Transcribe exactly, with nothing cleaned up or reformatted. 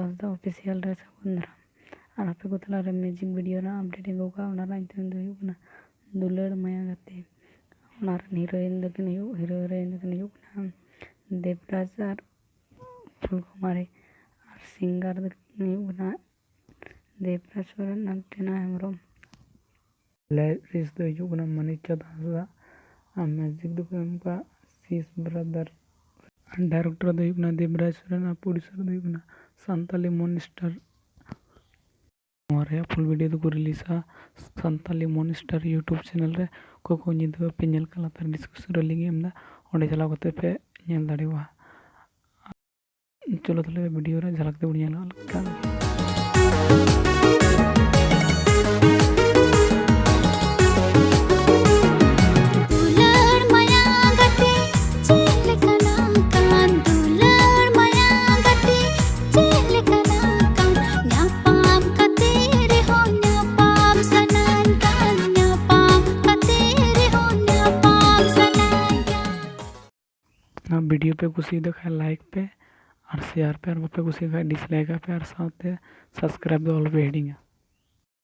ᱦᱟᱸᱥᱫᱟ official ᱨᱮ ᱥᱟᱹᱜᱩᱱ ᱫᱟᱨᱟᱢ᱾ ᱟᱨ ᱟᱯᱮ ᱠᱚ ᱛᱟᱞᱟᱨᱮ ᱢᱤᱣᱡᱤᱠ ᱵᱷᱤᱰᱤᱭᱳ ᱨᱮᱱᱟᱜ ᱟᱯᱰᱮᱴ ᱤᱧ ᱟᱹᱜᱩ ᱠᱟᱜᱼᱟ, ᱚᱱᱟ ᱨᱮᱱᱟᱜ ᱧᱩᱛᱩᱢ ᱫᱚ ᱦᱩᱭᱩᱜ ᱠᱟᱱᱟ ᱫᱩᱞᱟᱹᱲ ᱢᱟᱭᱟ ᱜᱟᱛᱮ᱾ ᱚᱱᱟ ᱨᱮᱱ ᱦᱤᱨᱳᱭᱤᱱ ᱫᱚᱠᱤᱱ ᱦᱩᱭᱩᱜ, ᱦᱤᱨᱳᱭᱤᱱ ᱫᱚᱠᱤᱱ ᱦᱩᱭᱩᱜ ᱠᱟᱱᱟ ᱫᱮᱵᱽᱨᱟᱡᱽ ᱟᱨ ᱯᱷᱩᱞᱠᱩᱢᱟᱨᱤ᱾ ᱟᱨ ᱥᱤᱝᱜᱟᱨ ᱫᱚᱠᱤᱱ ᱦᱩᱭᱩᱜ ᱠᱟᱱᱟ ᱫᱮᱵᱽᱨᱟᱡᱽ ᱥᱚᱨᱮᱱ ᱟᱨ ᱴᱤᱱᱟ ᱦᱮᱢᱵᱨᱚᱢ᱾ ᱞᱤᱨᱤᱠᱥ ᱫᱚ ᱦᱩᱭᱩᱜ ᱠᱟᱱᱟ ᱢᱟᱱᱤᱠ ᱪᱟᱸᱫᱽ ᱦᱟᱸᱥᱫᱟ᱾ ᱟᱨ ᱢᱤᱣᱡᱤᱠ ᱫᱚᱠᱚ ᱮᱢ ᱠᱟᱜᱼᱟ ᱥᱤᱥ ᱵᱨᱟᱫᱟᱨ᱾ ᱟᱨ ᱰᱟᱭᱨᱮᱠᱴᱚᱨ ᱫᱚ ᱦᱩᱭᱩᱜ ᱠᱟᱱᱟ ᱫᱮᱵᱽᱨᱟᱡᱽ ᱥᱚᱨᱮᱱ ᱟᱨ ᱯᱨᱚᱰᱭᱩᱥᱟᱨ ᱫᱚ ᱦᱩᱭᱩᱜ ᱠᱟᱱᱟ ᱥᱟᱱᱛᱟᱞᱤ ᱢᱚᱱᱤᱥᱴᱟᱨ᱾ ᱱᱚᱣᱟ ᱨᱮᱭᱟᱜ ᱯᱷᱩᱞ ᱵᱷᱤᱰᱤᱭᱳ ᱫᱚᱠᱚ ᱨᱤᱞᱤᱡᱟ ᱥᱟᱱᱛᱟᱞᱤ ᱢᱚᱱᱤᱥᱴᱟᱨ YouTube ᱪᱮᱱᱮᱞ ᱨᱮ᱾ ᱚᱠᱚᱭ ᱠᱚ ᱧᱤᱫᱟᱹ ᱯᱮ ᱧᱮᱞ ᱠᱟᱜ, ᱞᱟᱛᱟᱨ ᱰᱤᱥᱠᱨᱤᱯᱥᱚᱱ ᱨᱮ ᱞᱤᱝᱠ ᱤᱧ ᱮᱢ ᱮᱫᱟ, ᱚᱸᱰᱮ ᱪᱟᱞᱟᱣ ᱠᱟᱛᱮ ᱯᱮ ᱧᱮᱞ ᱫᱟᱲᱮᱭᱟᱜᱼᱟ᱾ ᱪᱚᱞᱚ ᱛᱟᱦᱞᱮ ᱵᱷᱤᱰᱤᱭᱳ ᱨᱮ ᱡᱷᱟᱞᱟᱠ ᱛᱮᱵᱚᱱ ᱧᱮᱞ ᱞᱮᱠᱷᱟᱱ᱾ ᱫᱩᱞᱟᱹᱲ ᱢᱟᱭᱟ ᱜᱟᱛᱮ ᱪᱮᱫ ᱞᱮᱠᱟᱱᱟ ᱠᱟᱱ? ᱫᱩᱞᱟᱹᱲ ᱢᱟᱭᱟ ᱜᱟᱛᱮ ᱪᱮᱫ ᱞᱮᱠᱟᱱᱟ ᱠᱟᱱ? ᱧᱟᱯᱟᱢ ᱠᱟᱛᱮ ᱨᱮᱦᱚᱸ ᱧᱟᱯᱟᱢ ᱥᱟᱱᱟᱧ ᱠᱟᱱ, ᱧᱟᱯᱟᱢ ᱠᱟᱛᱮ ᱨᱮᱦᱚᱸ ᱧᱟᱯᱟᱢ ᱥᱟᱱᱟᱧ ᱠᱟᱱ᱾ ᱱᱚᱣᱟ ᱵᱷᱤᱰᱤᱭᱳ ᱯᱮ ᱠᱩᱥᱤᱭᱟᱫᱟ ᱠᱷᱟᱱ ᱞᱟᱭᱤᱠ ᱯᱮ ᱟᱨ ᱥᱮᱭᱟᱨ ᱯᱮ, ᱟᱨ ᱵᱟᱯᱮ ᱠᱩᱥᱤᱭᱟᱜ ᱠᱷᱟᱱ ᱰᱤᱥᱞᱟᱭᱤᱠ ᱟᱯᱮ, ᱟᱨ ᱥᱟᱶᱛᱮ ᱥᱟᱵᱥᱠᱨᱟᱭᱤᱵ ᱫᱚ ᱟᱞᱚᱯᱮ ᱦᱤᱲᱤᱧᱟ᱾